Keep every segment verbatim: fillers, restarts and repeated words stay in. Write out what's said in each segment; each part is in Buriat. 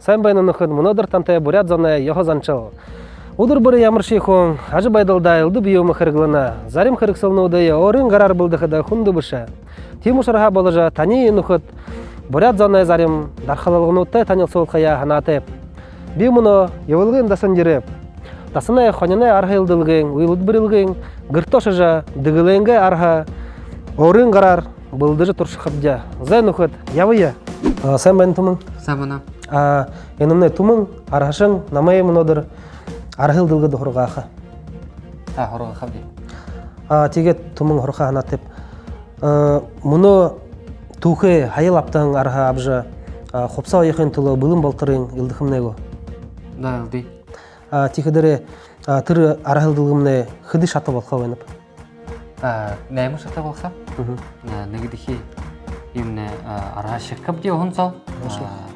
Сайн байна, нүхэд! Мүнөөдэр тантай буряад зоной ёһо заншал. Үдэр бүри ямаршье хүн ажабайдалдаа элдэб юумэ хэрэглэнэ. Зарим хэрэгсэлнүүдые өөрын гараар бэлдэхэдэ хүндэ бэшэ. Тиимэ ушарһаа боложо, таниие, нүхэд, буряад зоной зарим дархалалгануудтай танилсуулхаяа һанаатайб. Би мүнөө Ивалгын дасан ерээб. Дасанай хониной арһа элдэлгын, үйлэдбэрилгын гэртэ ошожо, дэгэлэйнгээ арһа өөрын гараар бэлдэжэ туршахабди. Зай, нүхэд, ябая. А, сайн байна, Түмэн. Сайн байна. А, энэмнай Түмэн, арһашан, намайе мүнөөдэр арһа элдэлгэдэ һургааха. А, һургаахабди. А, тиигээд, Түмэн, һурахаа һанаатайб. А, мүнөө түүхэй һаял абтаһан арһа абажа, а, хубсаһа оёхын түлөө бэлэн болоторынь элдэхэмнай гү? Да, элдэе. А, тиихэдээрээ, а, тэрэ арһа элдэлгэмнай хэды шата болохо байнаб? А, найман шата болохо. Мгм. А, нэгэдэхи юумэн, а, арһа шэхэхэбди уһан соо. Хорошо. А,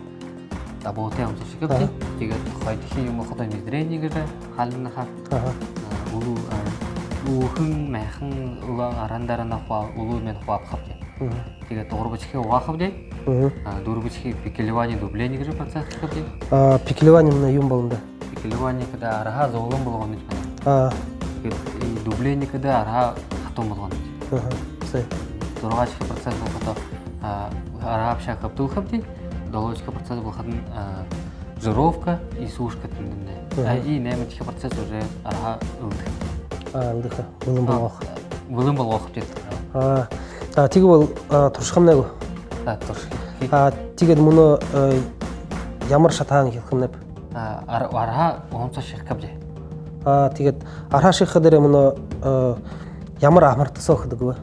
дабуутай уһан соо шэхэхэбди. Аха. Тиигээд хоёрдохи юумэн болоходо, мездрение гэжэ халимнаха. Аха. А, үлүү, а, уухан мяхан улаан арһан дээрэнь хуу-, үлүү юумэн хубаахабди. Мгм. Тиигээд гурбадахи угаахабди. Мгм. А, дүрбэдэхи пикелевание, дубление гэжэ процесс хэхэбди. А, пикелевание юун болоно даа? Пикелевание гэхэдэ арһа зөөлэн болгоно гэжэ байна. А. Тиигээд и дубление гэхэдэ арһа хатуу болгоно гэжэ. Аха, зай. Зургаадахи процесс болоходо, а, арһа абашаа хэбтүүлхэбди. Долоодохи процесс болоходонь, а, жировка и сушка тэндэндэ. Аха. А, и наймадахи процесс уже арһа элдэхэ. А, элдэхэ. Бэлэн болгоохо. А, бэлэн болгоохо гэжэ. А, а, тиигээ бол, а, туршахамнай гү? А, туршая. А, тиигээд мүнөө, э, ямар шатаһаань эхилхэмнайб? А, ар-, арһа уһан соо шэхэхэбди. А, тиигээд арһа шэхэхэдээрээ мүнөө, э, ямар амһарта соо хэдэг бэ?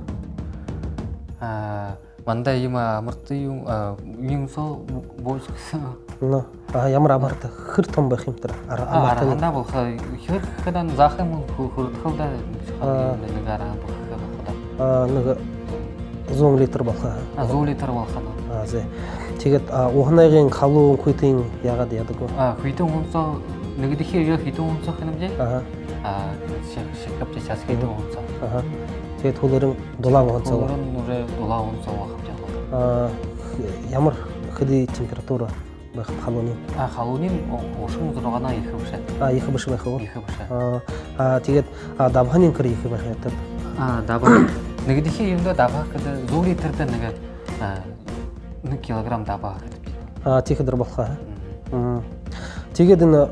А, манда иимэ амһарта юм, а, юм соо бочка соо. Ну, а, ямар амһарта, хэр том байха юм тэрэ? Ар-, а, амһарта арһандаа болохо, хэр хэдэн заахан юм хө-, хүрдэхэл даа, а, нэгэ арһан болохо, болохо даа. А, нэгэ зуун литр болохо. А, зуун литр болохо даа. А, зай. Тиигээд, а, уһанайнгаа халуун, хүйтэн яагаад яадаг гү? А, хүйтэн уһан соо, нэгэдэхи үе хүйтэн уһан соо хэнэбди. Аха. А, шэ-, шэхэхэбди час хүйтэн уһан соо. Аха. Тиигээд һүүлээрнь дулаан уһан соо. Һүүлээрнь уже дулаан уһан соо угаахабди. А, ямар, хэды температура байхаб халуунайнь? А, халуунайнь о-, гушан зургаанһаа ехэ бэшэ. А, ехэ бэшэ байха гү? Ехэ бэшэ. А, а, тиигээд, а, дабһаниинь хэр ехэ байха юм? А, дабһа. Нэгэдэхи юумэндэ дабһа гэхэдэ зуун литрдэ нэгэ, а, нэгэ килограмм дабһа хэдэг. А, тиихэдэ болохо, а? Мгм. Мм. Тиигээд энэ,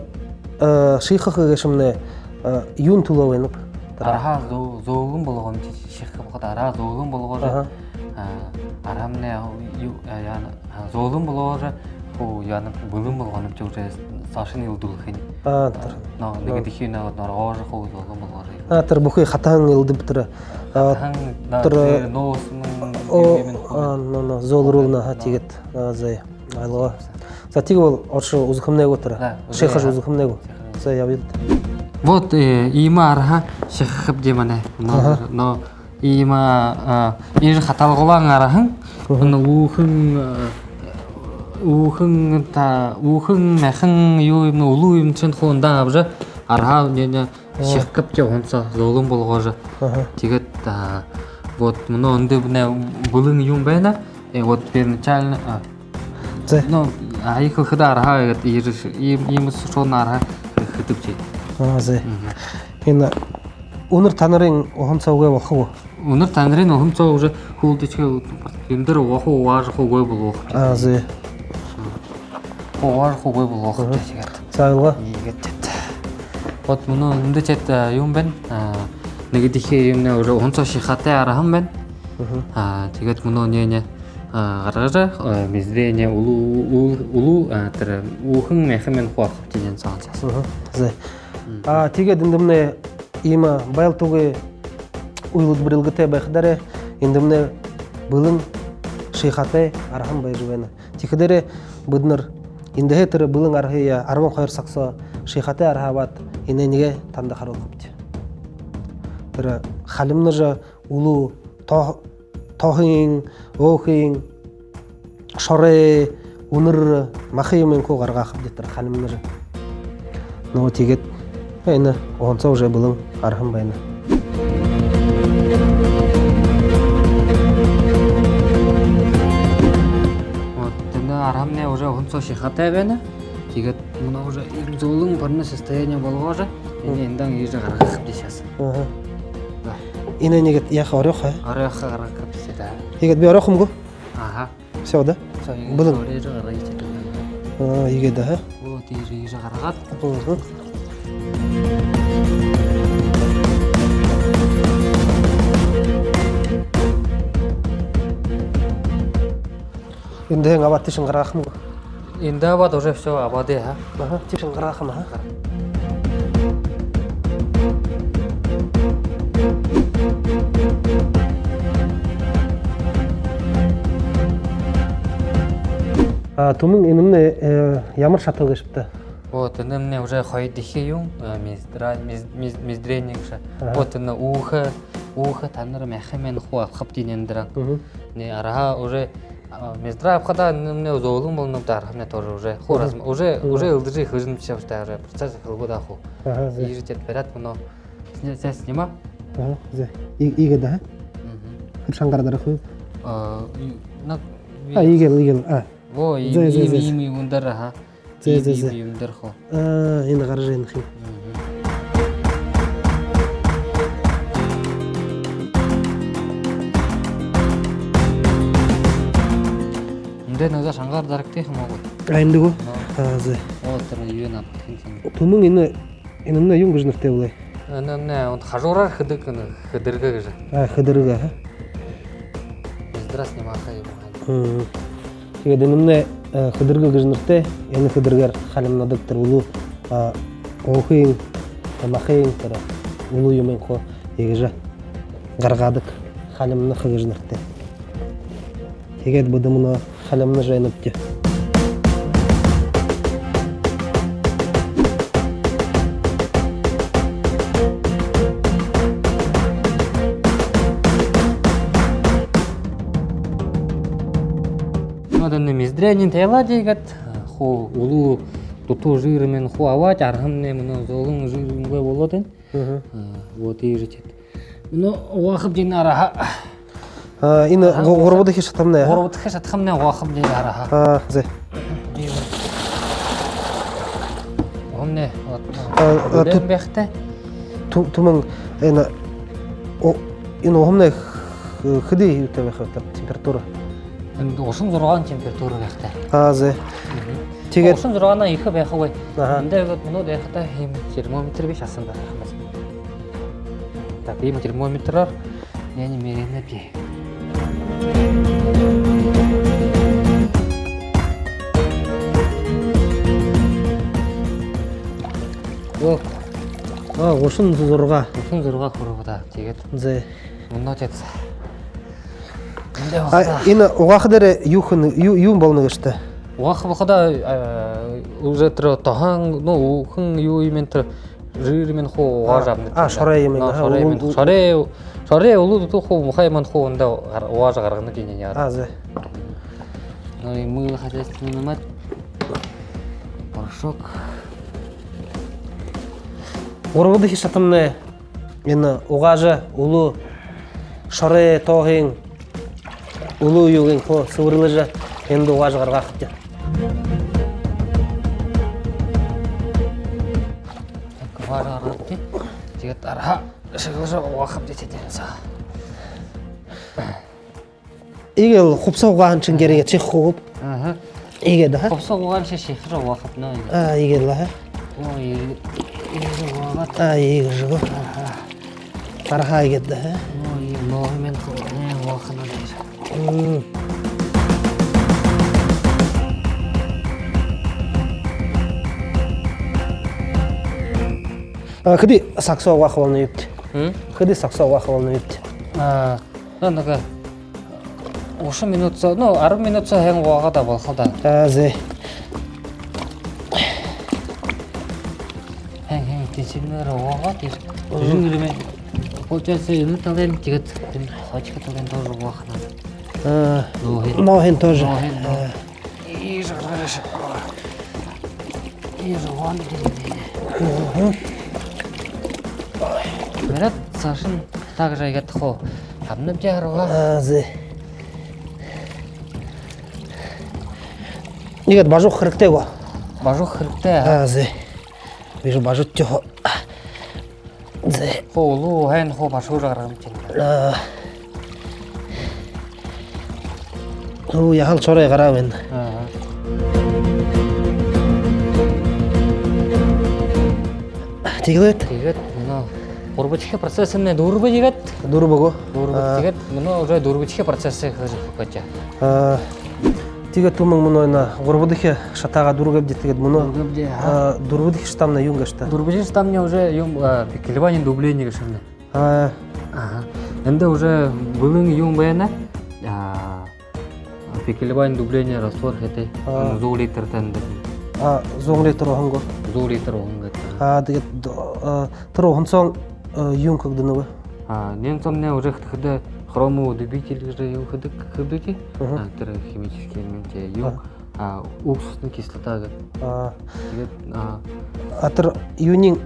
э, шэхэхэ гээшэмнай, э, юун түлөө байнаб? Арһа зөө-, зөөлэн болгоно гэжэ шэхэхэ болоходо, арһа зөөлэн болгожо, аха, а, арһамнай юу, а, яана, а, зөөлэн болгожо, хуу яана, бэлэн болгоно гэжэ уже саашань элдүүлхэнь. А, тэрэ. Но, но. Нэгэдэхи норгожо, хуу зөөлэн болгожо. А, тэрэ бүхы хатаһан элдэб тэрэ. А, хатаһан, да, тэрэ, тэрэ ноосомнай, о, юумэн хуу. А, но, но, зөөлрүүлнэ, аха, но, тиигээд. А, зай. Ойлгоо. За, тиигээ бол оршо үзэхэмнай гү тэрэ? Да, шэхэжэ, да, үзэхэмнай гү? Шэхэжэ. За, ябая. Вот, э, иимэ арһа шэхэхэбди манай. Но, аха, но иимэ, а, иигэжэ хаталгуулан арһан. Мгм. Но уухан, э, уухан та-, уухан мяхан юу юм, үлүү юумэншни хуу эндэ абажа, арһа, не, не, а, шэхэхэбди уһан соо зөөлэн болгожо. Аха. Тиигээд, а, вот, мүнөө эндэ манай бэлэн юумэн байна. Э, вот первоначально, а, зай. Ну, а, эхилхэдэ арһа, вот, иигэжэ, иимэ, иимэ шуһан арһа хэдэг ши. А, зай. Мгм. Энэ үнэр танарин уһан соо үгы болохо гү? Үнэр танарин уһан соо уже хуулдашье, юун дээрэ угаха, угаажа үгы болохо. А, зай. Угаажа үгы болохо. Мгм. Тиигээд. За, ойлгоо. Иигээд тиигээд. Вот мүнөө эндэ тиигээд, а, юумэн байна. А, нэгэдэхи юумэмнай уже уһан соо шэхэтэ арһан байна. Мгм. А, тиигээд мүнөө энээнээ, а, гаргажа, а, мездрение, үлүү, ул-, үлүү, а, тэрэ уухан мяхамнай хуу абахабди, тиигээд саашань. Мгм. Зай. Мгм. А, тиигээд эндэмнай иимэ байлтагүй үйлэдбэрилгэтэй байхадаараа, эндэмнай бэлэн шэхэтэ арһан байжа байна. Тиихэдээрээ бидэнэр эндэһээ тэрэ бэлэн арһые арбан хоёр саг соо шэхэтэ арһа абаад, энээниие танда харуулхабди. Тэрэ халимнажа үлүү, то-, тоһын, өөхын, шорой, үнэр, маха юумэн хуу гаргаахабди тэрэ халимнажа. Ну, тиигээд энэ уһан соо уже бэлэн арһан байна. Вот, энэ арһамнай уже уһан соо шэхэтэ байна. Иигээд мүнөө уже иимэ зөөлэн парное состояние болгожо, энээниие эндэ иигэжэ гаргахабди сейчас. Ага. Да. Энээниие иигээд яаха, орёохо, а? Орёохо, гаргахабди, да. Иигээд би орёохо юм гү? Ага. Всё, да? Всё, иигээд. Бэлэн. Орёожо гаргая. А, иигээд, ага. Вот, иигэжэ, иигэжэ гаргаад. Ага. Эндэ һайн абаад, тиишэнь гаргаха юм гү? Эндэ абаад уже всё, абаад, ага. Ага, тиишэнь гаргаха юм, ага. А, Түмэн, энэмнай, э, ямар шатоо гээшэбта? Вот, энэмнай уже хоёрдохи юм, э, мездра-, мез-, мез-, мездрение гээшэ. Ага. Вот, энэ уухай, уухай танар мяха юумэн хуу абахабди энээн дээрэ. Мгм. Нэ, арһа уже, а, мездра абахада, энэмнай зөөлэн болонобди, арһамнай тоже уже хуу раз-, уже, уже элдэжэ хэжэ шадабди, уже процесс хэлгүүд аху. Ага, зэ. Иигэжэ тэдэ бариад мүнөө. Сня-, сня-, снимай. Ага, зэ. И-, иигээд, ага. Мгм. Хэр шангаар дарахаб? А, и-, на-, а, иигээд лэ, иигээд лэ, а. Во, зэ, иимэ, зэ, иимэ, зэ, зэ. Иимэ юумэн дээрэ, ага. Зэ, зэ, зэ. Иимэ юумэн дээрэ хуу. А, энэ гаража байна юм. Мгм. Эндэ нэгэ шангаар дарагты юм гү? А, эндэ гү? Но. А, зэ. О, тэрэ юу юм, хин, хин. Түмэн, энэ, энэмнай юун гэжэ нэрэтэй бэлэй? Энэмнай, он хажуураар хэдэг, энэ хэдэргэ гэжэ. А, хэдэргэ, а? Мездра снимахай юм. Мгм. Тиигээд энэмнай, э, хэдэргэ гэжэ нэрэтэй, энэ хэдэргээр халимнадаг тэрэ үлүү, а, уухын, э, махын тэрэ үлүү юумэн хуу иигэжэ гаргадаг, халимнаха гэжэ нэрэтэй. Тиигээд бидэ мүнөө халимнажа байнабди. Вот, энэ мездряниень тайлаад, иигээд хуу үлүү дутуу жэр юумэн хуу абаад, арһамнай мүнөө зөөлэн жэр юумэн болоод байна. Мгм. А, вот, иигэжэ тэдэ. Мүнөө угаахабди энэ арһаа. А, энэ гу-, гурбадахи шатамнай, а? Гурбадахи шатамнай угаахабди энэ арһаа. А, зэ. Уһамнай, вот, а, а, бэлэн байхатай. Тү-, Түмэн, энэ, о, энэ уһамнай х-, хэды юутэй байха, температура? Эндэ гушан зургаан температура байхатай. А, зэ. Мгм. Тиигээд гушан зургаанһаа ехэ байхагүй. Аха. Эндэ вот мүнөө байхада иимэ термометр бии, шасан даа. Так, иимэ термометрээр энээниие меряем би. О. А, гушан зургаа. Гушан зургаа хүрөө даа. Тиигээд. Зэ. Мүнөө тэдэ. Эндэ угаахада. А, энэ угааха дээрэ юу хэнэ, юу, юун болоно гээшэбта? Угааха болоходо, а, уже тэрэ тоһон, ну, уухын юу юумэн, тэрэ жэр юумэн хуу угаажа абана. А, шорой юумэн, аха, шорой юумэн. Шорой, шорой, үлүү дутуу хуу, муухай юумэн хуу эндэ гар-, угаажа гаргана гэнэ яа. А, зэ. Ну и мыло хозяйственное нэмээд. Порошок. Гурбадахи шатамнай. Энэ угаажа, үлүү, шорой, тоһон, үлүү юугыень хуу сэбэрлэжэ, эндэ угаажа гаргахабди. Угаажа гаргахабди. Тиигээд арһаа шэглэжэ угаахабди тэдэнээ. Иигээд лэ хубсаһа угааһан шэнгеэр иигээд шэхэ хуу гү? Аха. Иигээд, аха. Хубсаһа угааһан шэнгеэр угаахабди, нөө иигээд. А, иигээд лэ, аха. Оо, иигээд, иигээд угаагаад. А, иигэжэ гү? Аха. Арһаа иигээд, аха. Оо, иигээд, ноо, мэн хуу, э, угаахань даа. Мм. А, хэды саг соо угааха болонобибди? М? Хэды саг соо угааха болонобибди? А, ну, нэгэ гушан минута соо, ну, арбан минута соо һайн угаагаад болохо даа. А, зэ. Һайн, һайн, интенсивнээр угаагаад, тиигээд. Мгм. Жэр юумэн. Получается, энэ талын, тиигээд, энэ хойшохи талын тоже угаахань даа. А, нооһыень. Нооһыень тоже. Нооһыень, ноо. А. Иигэжэ гаргажа. Иигэжэ угаана. Мгм. Бариад, саашань также иигээд хуу абанабди арһаа. А, зэ. Иигээд бажууха хэрэгтэй гү? Бажууха хэрэгтэй, аа? Аа, зэ. Вижу, бажуухат. Зэ. Хуу улуу һайн хуу бажуужа гаргамнай. Аа. Оо, яһала шорой гараа байна. Аа. Тиигээд? Тиигээд, ну, гурбадахи процессымнай дүүрбэ тиигээд. Дүүрбэ гү? Дүүрбэ. Аа. Тиигээд, ну, уже дүрбэдэхи процессые хэжэ үгэхэбди. Аа. Тиигээд, Түмэн, мүнөө энэ гурбадахи шатаяа дүүргээбди, тиигээд мүнөө. Дүүргээбди, аа. Аа, дүрбэдэхи шатамнай юун гээшэб? Дүрбэдэхи шатамнай уже юун, аа, пикелевание, дубление гээшэ. Аа. Аха. Эндэ уже бэлэн юун байна. Аа, пикелевание, дубление раствор хэдэг. Аа. Зуун литр тэндэ. Аа, зуун литр уһан гү? Зуун литр уһан гээд. Аа, тиигээд, аа, тэрэ уһан соо, аа, юун хэгдэнэ бэ? Аа, энээн соомнай уже хэхэдэ хромовый дубитель гэжэ юун хэдэг, хэдэг. Мгм. Аа, тэрэ химический элемент, юун. Аа. Аа, уксусна кислота гээд. Аа. Тиигээд, аа. А тэрэ юуниинь,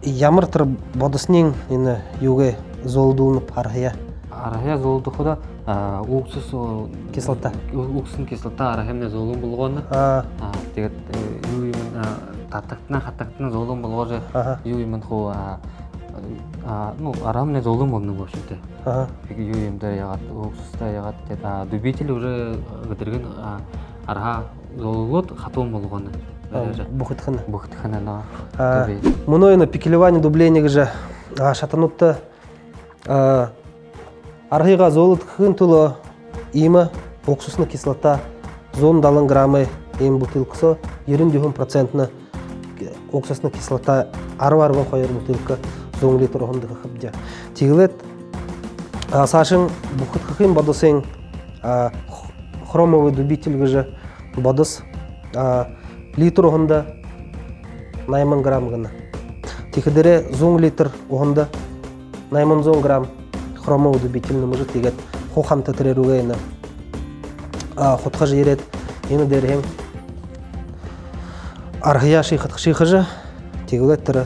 ямар тэрэ бодосониинь энэ юугээ зөөлэдүүлнэб, арһаяа? Арһаяа зөөлэдүүлхэдэ, аа, уксус, оо, кислота. У-, уксусна кислота арһамнай зөөлэн болгоно. Аа. Аа, тиигээд, э, юу юм, аа, татагдана, хатагдана зөөлэн болгожо, аха, юу юм хуу, аа, аа, ну, арһамнай зөөлэн болоно, в общем-то. Аха. Тиигээд юу юм дээрэ яагаад, уксустай яагаад, тиигээд, аа, дубитель уже гэдэргэнь, аа, арһа зөөлөөд хатуу болгоно. Аа, арһа. Бүхэдхэнэ. Бүхэдхэнэ, но. Аа, таби. Мүнөө энэ пикелевание, дубление гэжэ, аа, шатануудта, аа, арһыгаа зөөлэдхэхын түлөө иимэ уксусна кислота зуун далан граммай иимэ бутылка соо ерэн юһэн процентнэ уксусна кислота арбан, арбан хоёр бутылка зуун литр уһанда хэхэбди. Тиигээд, аа, саашань бүхэдхэхын бодосынь, аа, х-, хромовый дубитель гэжэ бодос, аа, литр уһанда найман грамм гэнэ. Тиихэдээрээ зуун литр уһанда найман зуун грамм хромовый дубитель нэмэжэ, тиигээд хуу хамта тэрэ руугаа энэ, аа, худхажа ерээд, энэ дээрэһээнь арһаяа шиихэ-, шиихэжэ, тиигээд тэрэ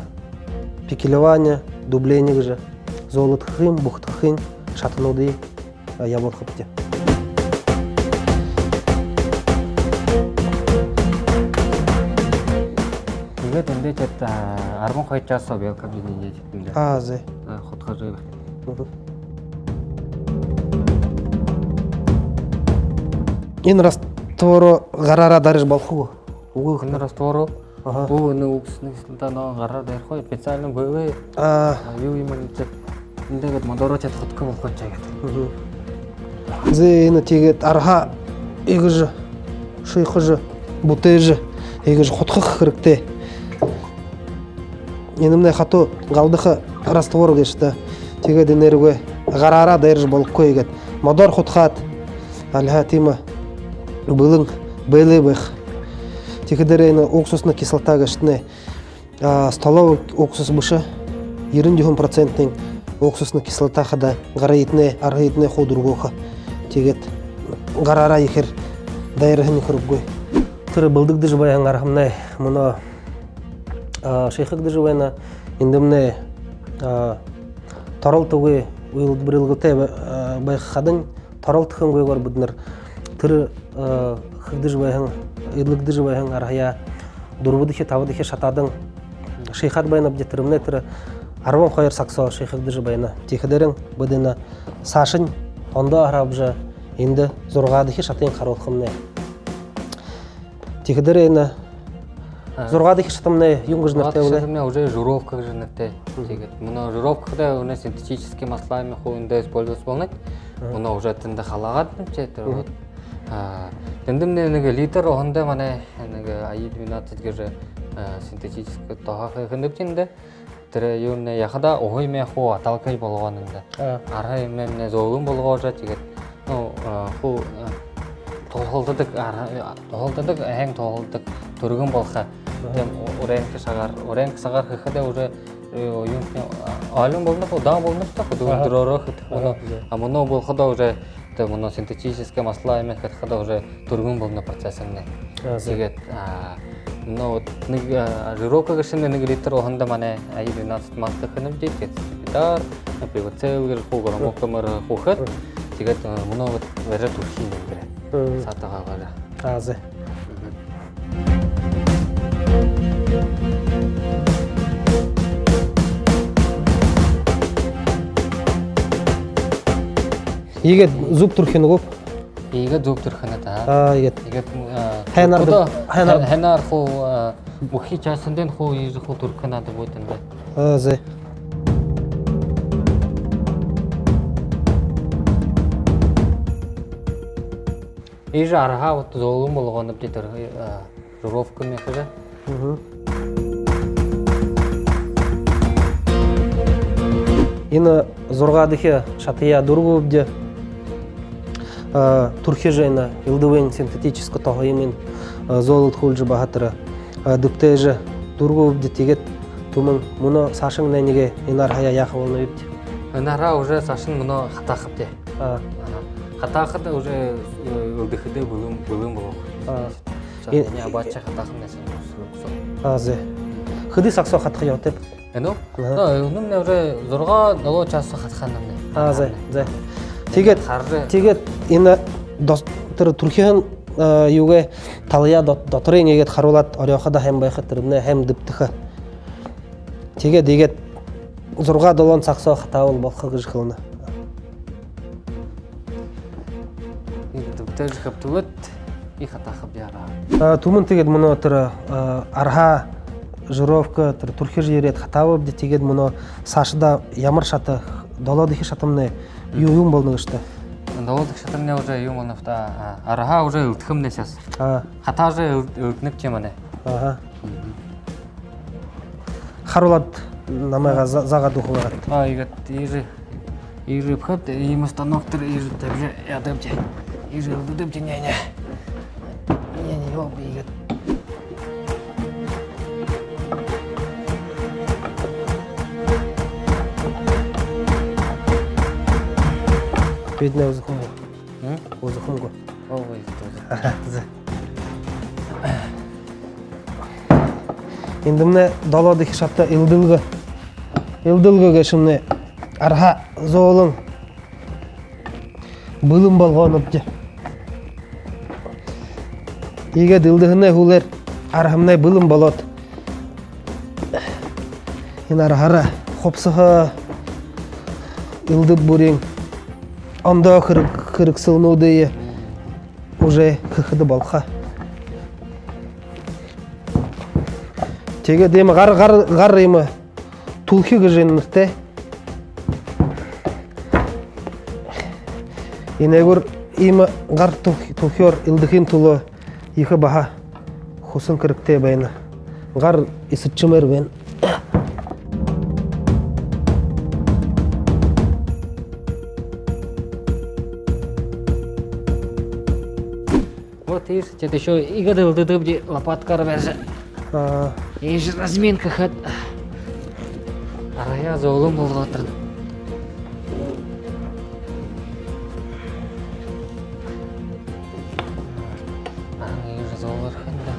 пикелевание, дубление гэжэ зөөлэдхэхын, бүхэдхэхын шатануудые, аа, ябуулхабди. Тиигээд эндэ тиигээд, аа, арбан хоёр час соо белка объединение тиигээд эндэ. Аа, зэ. Аа, худхажа. Мгм. Энэ раствороо гараараа дайража болохо гү? Үгы. Энэ раствороо. Аха. Оо, энэ уксусна кислота нөө гараараа дайрахагүй, специально бэлэй. Аа. Аа, юу юм энэ тиигээд. Эндэ гээд модороо тиигээд худхаха болохо тиигээд. Мгм. Зэ, энэ тиигээд арһа иигэжэ шиихэжэ, бүтээжэ, иигэжэ худхаха хэрэгтэй. Энэмнай хатуу галдаха раствор гээшэ даа. Тиигээд энээниие гараараа дайража болохогүй гээд. Модоор худхаад, али һаа тиимэ бэлэн бэлэй байха. Тиихэдээрээ энэ уксусна кислота гээшэтнай, аа, столовый уксус бэшэ, ерэн юһэн процентнэ уксусна кислота хадаа гарыетнай, арһыетнай хуу дүүргэхэ. Тиигээд гараараа ехээр дайраһан хэрэггүй. Тэрэ бэлдэгдэжэ байһан арһамнай мүнөө, аа, шиихэгдэжэ байна. Эндэмнай, аа, торолтогүй үйлэдбэрилгэтэй бай-, аа, байха хадань, торолтохогүйгөөр бидэнэр тэрэ, ээ, хэгдэжэ байһан, эдлэгдэжэ байһан арһаяа дүрбэдэхи, табадахи шатадань шиихээд байнабди. Тэрэмнай тэрэ арбан хоёр саг соо шиихэгдэжэ байна. Тиихэдээрээ бидэ энэ саашань ондоо һара абажа, эндэ зургаадахи шатыень харуулхамнай. Тиихэдээрээ энэ, аа, зургаадахи шатамнай юун гэжэ нэрэтэй болоо? Зургаадахи шатамнай уже жировка гэжэ нэрэтэй. Мгм. Тиигээд мүнөө жировкада үнөө синтетический масла юумэ хуу эндэ использовать болоно. Мгм. Мүнөө уже тэндэ халаагаад байна, тиигээд тэрэ. Мгм. Вот. Аа, тэндэмнай нэгэ литр уһанда манай нэгэ АИ двенадцать гэжэ, аа, синтетический тоһо хэһэн гээбди эндэ. Тэрэ юунэй яахадаа уһа юумэ хуу аталкай болгоно эндэ. Аа. Арһа юумэмнай зөөлэн болгожо, тиигээд, ну, аа, хуу, аа, туһалдадаг, арһа, туһалдадаг, һайн туһалдадаг түргэн болохо. Аха. Тиимэ у-, урайнхи сагаар, урайнхи сагаар хэхэдээ уже, ээ, юумэтнай, аа, олон болоно, удаан болоно, та хуу. Аха. Дөрөөрөө хэдэг. Аха, мүнөө, да. А мүнөө болоходоо уже тэ мүнөө синтетический масла юумэ хэхэдээ уже түргэн болоно процессымнай. Аа, за. Тиигээд, аа, ну, вот нэгэ, аа, жировка гээшэмнай нэгэ литр уһанда манай АИ двенадцать масла хэнэбди, тиигээд скипидар, ну, пивоцил гэжэ хуу, громокомор хуу хээд. Мгм. Тиигээд, аа, мүнөө вот барижа түрэхэнь юм даа. Мгм. Саатагаа барижа. Аа, за. Мгм. Иигээд зүб түрхинэ гү? Иигээд зүб түрхинэ даа. Аа, иигээд. Иигээд, а, һайнаар куда, һайнаар. Һай-, һайнаар хуу, а, бүхы частиндань хуу иижэ хуу түрхинэ даа, будет энэ. Аа, зэ. Иижэ арһа вот зөөлэн болгонобди тэрэ, а, жировкамнай хэжэ. Мгм. Энэ зургаадахи шатаяа дүүргэбэбди. А, түрхижэ энэ элдэбын синтетическэ тоһо юумыень, а, зөөлэдхүүлжэ, баһа тэрэ, а, дэбтээжэ дүүргэбэбди. Тиигээд Түмэн, мүнөө саашань нэгэ энэ арһаяа яаха болонобибди? Энэ арһаа уже саашань мүнөө хатаахабди. А. Аха. Хатаахада уже, э, элдэхэдэ бэлэн, бэлэн болоо. А. Саашань энэ абаашажа хатаахамнай һайн. А, зэ. Хэды саг соо хатаха ёһотойб? Энэ? Аха. Но, энэмнай уже зургаа-долоо час соо хатаха юм. А, зэ, зэ. Тиигээд, хаража, тиигээд энэ дос-, тэрэ түрхиһэн, э, юугээ талаяа дот-, доторынь иигээд харуулаад орёоходо һайн байха, тэрэмнай һайн дэбтэхэ. Тиигээд, иигээд зургаа-долоон саг соо хатаабал болохо гэжэ хэлэнэ. Иигээд дэбтээжэ хэбтүүлээд, иигээд хатаахабди арһаа. А, Түмэн, тиигээд мүнөө тэрэ, а, арһа, жировка, тэрэ түрхижэ ерээд хатаабабди, тиигээд мүнөө саашадаа ямар шата, долоодохи шатамнай юу, юун болоно гээшэб даа? Долоодохи шатамнай уже юун болоно бта, а, арһаа уже элдэхэмнай һайн. А. Хатаажа эл-, элдэнэбди мүнөө. Аха. Мгм. Харуулаад намайгаа за-, заагаад үгэхэ байгаат. А, иигээд иижэ, иижэ хэбтээд, иимэ станок тэрэ иижэ табижа ядабди. Иижэ элдэхэбди, не, не. Не, не, ёо, иигээд. Бидэнэй үзэхэ юм гү? М? Үзэхэ юм гү? Оо, иигээд. Зэ. Эндэмнай долоодохи шата элдэлгэ. Элдэлгэ гээшэмнай арһа зөөлэн бэлэн болгонобди. Иигээд элдэһэнэй һүүлээр арһамнай бэлэн болоод, энэ арһаараа хубсаһа, элдэб бүриин ондоо хэрэг-, хэрэгсэлнүүдые уже хэхэдэ болохо. Тиигээд иимэ гар, гар, гар иимэ түлхи гэжэ нэрэтэй. Энээгүүр иимэ гар түлх-, түлхёөр элдэхын түлөө ехэ баһа хүсэн хэрэгтэй байна. Гар эсэдшэмээр байна. Вот, видишь, теперь ещё иигээд элдэхэбди лопаткаар барижа. А. Иигэжэ разминка хэхэдэ. Арһаяа зөөлэн болгоод. А, иигэжэ зөөлэрхэнь даа.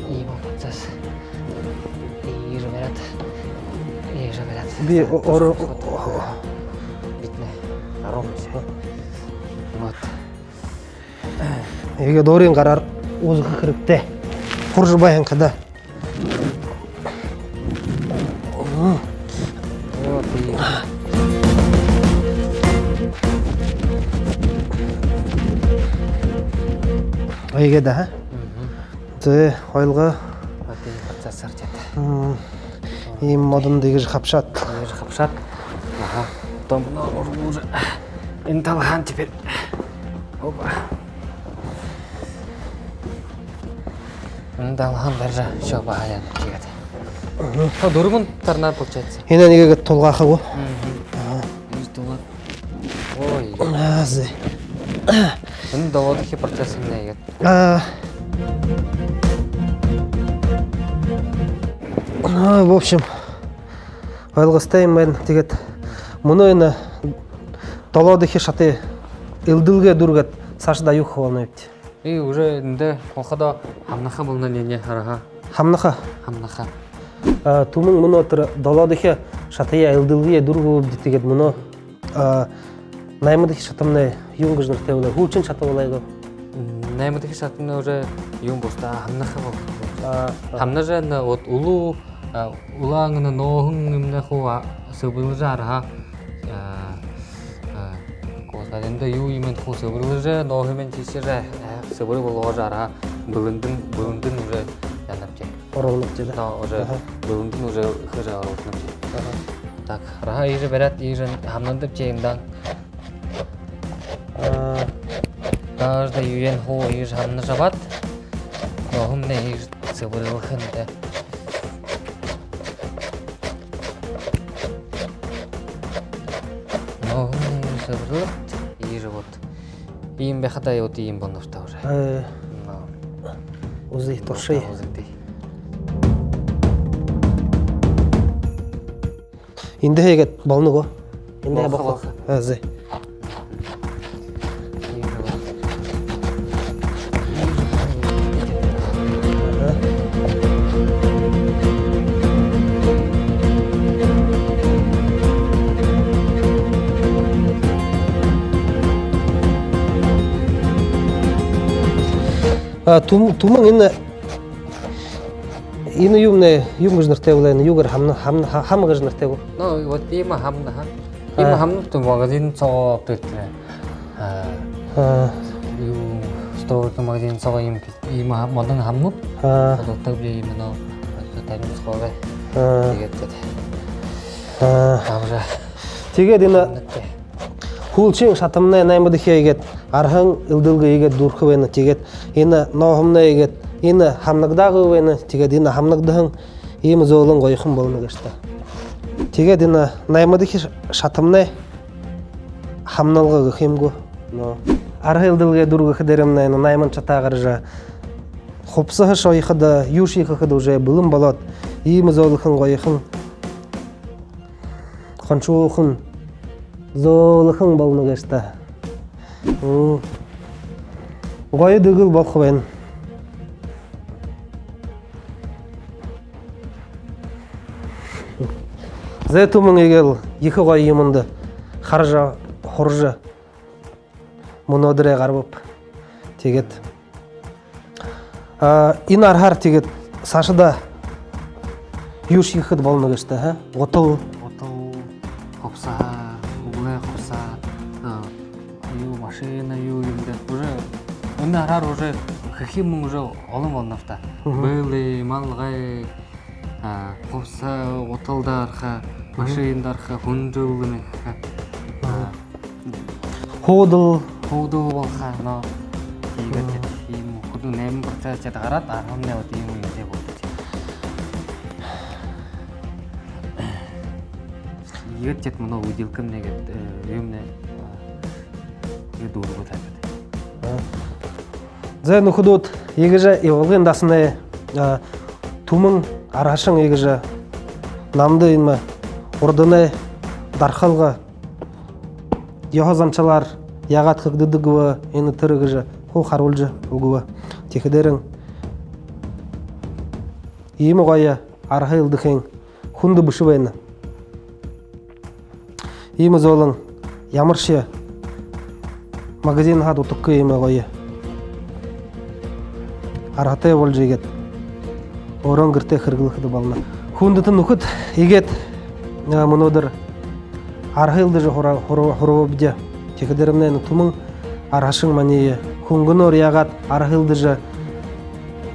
Иимэ процесс. Иигэжэ бариад. Иигэжэ бариад. Би о-, оро-, Битнэ. Аруу. Вот. Иигээд өөрын гараар үзэхэ хэрэгтэй. Хуржа байһан хада. Вот и. Иигээд, аха. Мгм. Зэ, хойлго. Вот и процесс оржо ядаа. М. Иимэ модон иигэжэ хабшаад. Иигэжэ хабшаад. Аха. Потом, ну, уже энэ талаһаань теперь. Опа. Энэ талаһаань барижа, ещё баһа яана, тиигээд. Мгм. О, дүрбэн тарна получается. Энэ нэгэ тулгааха гү? Мгм. Аха. Иигэжэ тулгаад. Ой. А, зэ. Энэ долоодохи процесс юм нэгэ. А. А, в общем, ойлгостой юм байна. Тиигээд мүнөө энэ долоодохи шатые элдэлгээ дүүргээд, саашадаа юу хэхэ болонобибди? И уже эндэ болоходоо хамнаха болоно, не, не, арһа. Хамнаха? Хамнаха. А, Түмэн, мүнөө тэрэ долоодохи шатаяа элдэлгэеэ дүүргэбэбди, тиигээд мүнөө, а, наймадахи шатамнай юун гэжэ нэрэтэй болоо? Һүүлшын шата болоо гү? М, наймадахи шатамнай уже юун болоо даа, хамнаха болоо. А, а. Хамнажа энэ вот улуу, а, улаан энэ нооһон юумэнэй хуу, а, сэбэрлэжэ арһа. А, а, косаринда юу юумэн хуу сэбэрлэжэ, нооһон юумэн тиишээ, а, сэбэр болгожо арһа. Бэлэндэнь, бэлэндэнь уже яанабди. Оруулнабди, да? Но, уже, аха, бэлэндэнь уже хэжэ оруулнабди. Аха. Так, арһа иигэжэ бариад, иигэжэ хамнандабди эндээ. А. Каждый юумэн хуу иигэжэ хамнажа абаад, нооһон юумэнэй иигэжэ сэбэрлэхэнь даа. Нооһон юумэнэй иигэжэ сэбэрлээд, иигэжэ вот. Иимэ байхада, вот иимэ болоно бшуу даа уже. Э. Но. Үзэе, туршая. Үзэгты. Эндэһээ иигээд болоно гү? Эндэһээ болохо, болохо. Болохо. А, зэ. А, түм-, түмэн энэ, энэ юумэн, юун гэжэ нэрэтэй болоо, энэ юугээр хамна-, хамна-, ха-, хама гэжэ нэрэтэй гү? Ну, вот иимэ хамна, аха. Иимэ, а, хамнууд магазин соогоо абтагты. А. А. Юу, столовый магазин соогоо иимэ, иимэ ха-, модон хамнууд. А. Худалдагбди иимэ, но, табин соогоо. А. Тиигээд, тиигээд. А. Абажа. Тиигээд энэ хамнуудтай. Һүүлшын шатамнай, наймадахи иигээд арһан элдэлгэ иигээд дүүрэхэ байна. Тиигээд энэ нооһомнай иигээд энэ хамнагдаагүй байна. Тиигээд энэ хамнагдаһан иимэ зөөлэн гоёхон болоно гээшэ даа. Тиигээд энэ наймадахи шатамнай хамналга гэхэ юм гү? Но. Арһа элдэлгэ дүүргэхэдээ, найман шатаа гаража, хубсаһа шойходо, юушье хэхэдэ уже бэлэн болоод, иимэ зөөлэхэн гоёхон, хоншуухан, зөөлэхэн болоно гээшэ даа. М. Гоё дэгэл болохо байна. Зэ, түмэн, иигээд ехэ гоё юумэндэ хаража, һуража, мүнөөдэрэй гарабаб. Тиигээд, а, энэ арһаар тиигээд саашадаа юушье хэхэдэ болоно гээшэ даа, аха? Гутал. Гутал, хубсаһа, үглөө хубсаһа, а, юу, машина, юу юумэ даа. Уже энэ арһаар уже хэхэ юумэн уже олон болоно бшуу даа. Мгм. Бэлэй, малгай, а, хубсаһа, гуталда арһа, мгм, машинада арһа, хүнжэлнэ хэхэ. А, мгм. Һуудал. Һуудал болохо, но. Тиигээд, мгм, иимэ хүдөө найман процесс гээд гараад, арһамнай вот иимэ юумэтэй болоно. Иигээд мүнөө үдилкэмнай гээд, э, юумэнэй, а, иигээд дүүргэбэ таа. А. Зэ, нүхэдүүд, иигэжэ Ивалгын дасанай, а, түмэн арһашан иигэжэ намда иимэ урданай дархалга, ёһо заншалаар яагаад хэгдэдэг бэ, энэ тэрэ гэжэ хуу харуулжа үгэбэ. Тиихэдээрээ иимэ гоё арһа элдэхэнь хүндэ бэшэ байна. Иимэ зөөлэн ямаршье магазин һаад утаггүй иимэ гоё арһатай болжо, иигээд өөрын гэртээ хэрэглэхэдэ болоно. Хүндэтэ нүхэд, иигээд, а, мүнөөдэр арһа элдэжэ һура-, һура-, һурабабди. Тиихэдээрээ энэ түмэн арһашан маниие хүнгэнөөр яагаад арһа элдэжэ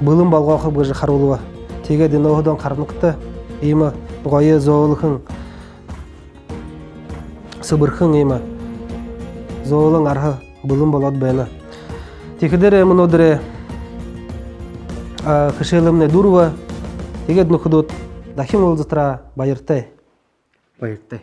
бэлэн болгохоб гэжэ харуулба. Тиигээд энэ өөһэдөө харанагты, иимэ гоё зөөлэхэн, сэбэрхэн иимэ зөөлэн арһа бэлэн болоод байна. Тиихэдээрээ мүнөөдэрэй, а, хэшээлэмнай дүүрэбэ. Тиигээд, нүхэдүүд, дахин уулзатараа баяртай. Баяртай.